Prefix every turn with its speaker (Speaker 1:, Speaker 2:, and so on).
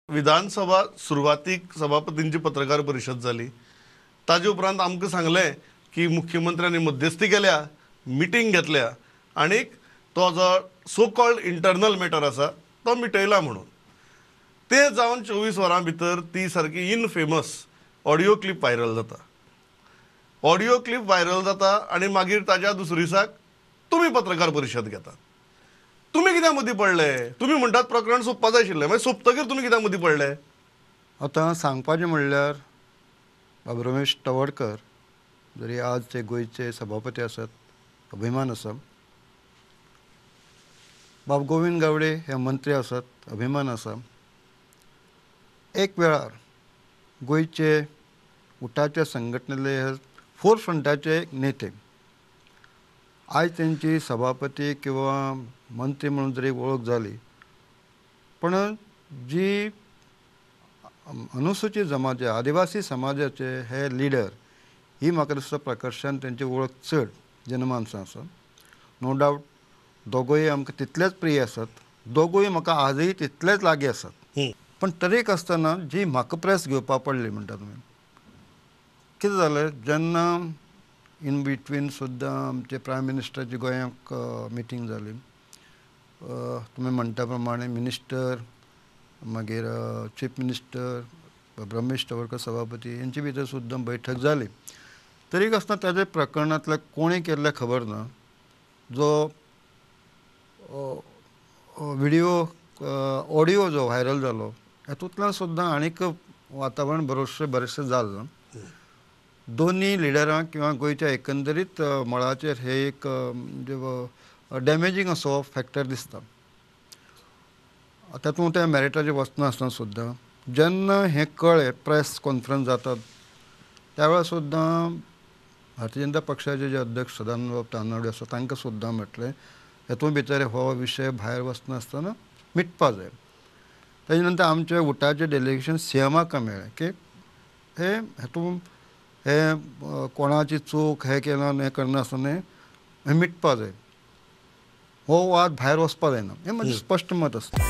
Speaker 1: विधानसभा सुरवातीक सभापतींची पत्रकार परिशद जाली, ताजे उपरांत आमकां सांगलें की मुख्यमंत्र्यांनी मध्यस्थी केल्या, मिटींग घेतल्या आनी तो जो सो कॉल्ड इंटरनल मॅटर आसा तो मिटयला म्हणून. ते जावन 24 वरां भितर ती सारकी इनफेमस ऑडियो क्लिप व्हायरल जाता. ऑडियो क्लिप व्हायरल जाता आनी मागीर ताज्या दुसरे दिसाक तुमी पत्रकार परिशद घेतात. तुमी कित्याक मदीं पडले? तुमी म्हणटात प्रकरण सोंपपा जाय आशिल्लें, मागीर सोंपतकीर तुमी कित्याक मदीं पडले?
Speaker 2: आतां सांगपाचें म्हणल्यार बाब रमेश तवडकर जरी आज ते गोंयचे सभापती आसात, अभिमान आसा. बाब गोविंद गावडे हे मंत्री आसात, अभिमान आसा. एक वेळार गोंयचे उटाच्या संघटनेले हे फोर फ्रंटाचे एक नेते, आयज तेंची सभापती किंवा मंत्री म्हणून जरी वळख जाली, पण जी अनुसूचित जमाती आदिवासी समाजाचे हे लिडर ही म्हाका दिसता प्रकर्शान तेंची वळख चड जनमानसां आसा. नो डावट दोगूय आमकां तितलेच प्रिय आसात, दोगूय म्हाका आजूय तितलेच लागीं आसात. पण तरीक आसतना जी म्हाका प्रेस घेवपा पडली म्हणटा तुमी, कितें जालें जेन्ना इन बिटवीन सुद्दां आमचे प्रायम मिनिस्टराची गोंयांक मिटींग जाली, तुमी म्हणटा प्रमाणे मिनिस्टर मागीर चीफ मिनिस्टर रमेश तवडकर सभापती यांचे भितर सुद्दां बैठक जाली. तरीक आसतना ताजे प्रकरणांतल्या कोणें केल्लें खबर ना, जो व्हिडियो ऑडियो जो व्हायरल जालो हातूंतल्यान सुद्दां आनीक वातावरण बरेचशें जालें. दोनूय लिडरांक किंवा गोंयच्या एकंदरीत मळाचेर हे एक म्हणजे डॅमेजींग असो फॅक्टर दिसता. तातूंत त्या मॅरिटाचेर वचनासतना सुद्दां जेन्ना हें कळ्ळें, प्रेस कॉन्फरन्स जातात त्या वेळार सुद्दां भारतीय जनता पक्षाचे जे अध्यक्ष सदानंद तानावडे आसा तांकां सुद्दां म्हटलें हेतून भितर हो विशय भायर वचनासतना मिटपा जाय. ताजे नंतर आमचे उटाचें डेलिगेशन सीएमाक मेळ्ळें की हे हेतून हे कोणाची चूक हें केलां हें करनासतना हें मिटपा जाय, हो वाद भायर वचपा जायना, हें म्हजें स्पश्ट मत आसता.